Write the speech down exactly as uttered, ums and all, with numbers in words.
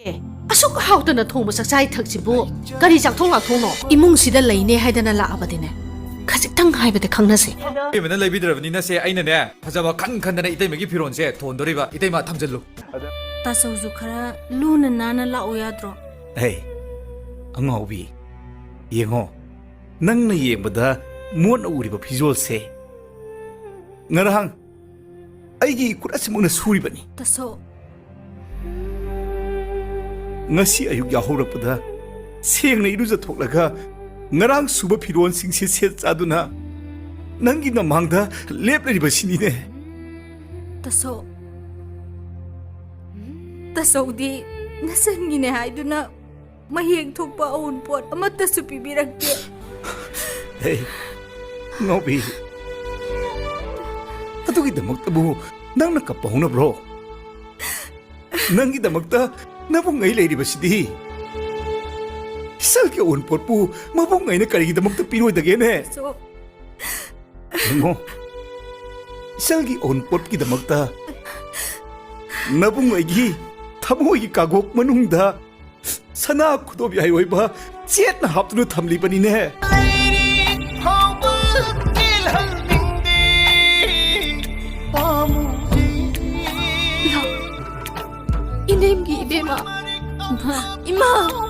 ꯑꯦ, ꯑꯁꯨꯛ ꯍꯥꯎꯇꯅ ꯊꯣꯡꯕ ꯆꯥꯛꯆꯥ ꯏꯊꯛꯁꯤꯕꯨ ꯀꯔꯤ ꯆꯥꯛꯊꯣꯡ ꯂꯥꯛꯊꯣꯡꯅꯣ? ꯏꯃꯨꯡꯁꯤꯗ ꯂꯩꯅꯦ ꯍꯥꯏꯗꯅ ꯂꯥꯛꯑꯕꯗꯤꯅꯦ, ꯈꯖꯤꯛꯇꯪ ꯍꯥꯏꯕꯗ ꯈꯪꯅꯁꯦ꯫ ꯏꯕꯦꯝꯃꯅ ꯂꯩꯕꯤꯗ꯭ꯔꯕꯅꯤꯅ ꯁꯦ, ꯑꯩꯅꯅꯦ, ꯐꯖꯕ ꯈꯟ ꯈꯟꯗꯅ ꯏꯇꯩꯃꯒꯤ ꯐꯤꯔꯣꯜꯁꯦ ꯊꯣꯟꯗꯣꯔꯤꯕ꯫ ꯏꯇꯩꯃ, ꯊꯝꯖꯜꯂꯨ꯫ ꯇꯥꯆꯧꯁꯨ ꯈꯔ ꯂꯨꯅ ꯅꯥꯟꯅ ꯂꯥꯛꯎ ꯌꯥꯗ꯭ꯔꯣ? ꯍꯦ, ꯑꯉꯥꯎꯕꯤ, ꯌꯦꯡꯉꯣ, ꯅꯪꯅ ꯌꯦꯡꯕꯗ ꯃꯣꯠꯅ ꯎꯔꯤꯕ ꯐꯤꯖꯣꯜꯁꯦ ꯉꯔꯥꯡ ꯑꯩꯒꯤ ꯏꯈꯨꯠ ꯑꯁꯤꯃꯛꯅ ꯁꯨꯔꯤꯕꯅꯤ꯫ ꯇꯥꯆꯧ꯫ ꯉꯁꯤ ꯑꯌꯨꯛ ꯌꯥꯍꯧꯔꯛꯄꯗ ꯁꯦꯡꯅ ꯏꯔꯨꯖꯊꯣꯛꯂꯒ ꯉꯔꯥꯡ ꯁꯨꯕ ꯐꯤꯔꯣꯜꯁꯤꯡꯁꯦ ꯁꯦꯠ ꯆꯥꯗꯨꯅ ꯅꯪꯒꯤ ꯅꯃꯥꯡꯗ ꯂꯦꯞꯂꯤꯕꯁꯤꯅꯤꯅꯦ꯫ ꯇꯥꯆꯧ, ꯇꯥꯆꯧꯗꯤ ꯅꯆꯟꯒꯤꯅꯦ ꯍꯥꯏꯗꯨꯅ ꯃꯌꯦꯛ ꯊꯣꯛꯄ ꯑꯎꯟꯄꯣꯠ ꯑꯃꯠꯇꯁꯨ ꯄꯤꯕꯤꯔꯛꯇꯦ꯫ ꯍꯦ, ꯉꯥꯎꯕꯤ, ꯑꯗꯨꯒꯤꯗꯃꯛꯇꯕꯨ ꯅꯪꯅ ꯀꯞꯄ ꯍꯧꯅꯕ꯭ꯔꯣ? ꯅꯪꯒꯤꯗꯃꯛꯇ ꯅꯕꯨꯡ ꯑꯩ ꯂꯩꯔꯤꯕꯁꯤꯗꯤ꯫ ꯏꯆꯜꯒꯤ ꯑꯎꯟꯄꯣꯠꯄꯨ ꯃꯕꯨꯡ ꯑꯩꯅ ꯀꯔꯤꯒꯤꯗꯃꯛꯇ ꯄꯤꯔꯣꯏꯗꯒꯦꯅꯦ? ꯇꯥꯆꯧ꯫ ꯌꯦꯡꯉꯣ, ꯏꯆꯜꯒꯤ ꯑꯎꯟꯄꯣꯠꯀꯤꯗꯃꯛꯇ ꯅꯕꯨꯡ ꯑꯩꯒꯤ ꯊꯃꯣꯏꯒꯤ ꯀꯥꯒꯣꯛ ꯃꯅꯨꯡꯗ ꯁꯅꯥ ꯈꯨꯗꯣꯞ ꯌꯥꯏ ꯑꯣꯏꯕ ꯆꯦꯠꯅ ꯍꯥꯞꯇꯨꯅ ꯊꯝꯂꯤꯕꯅꯤꯅꯦ꯫ ꯂꯩꯔꯤ ꯐꯥꯎꯕ ꯀꯦꯜꯍꯟꯅꯤꯡꯗꯦ ꯄꯥꯝꯃꯨꯗꯦ꯫ ꯏꯅꯦꯝꯒꯤ ꯏꯕꯦꯝꯃ꯫ ꯏꯃꯥ꯫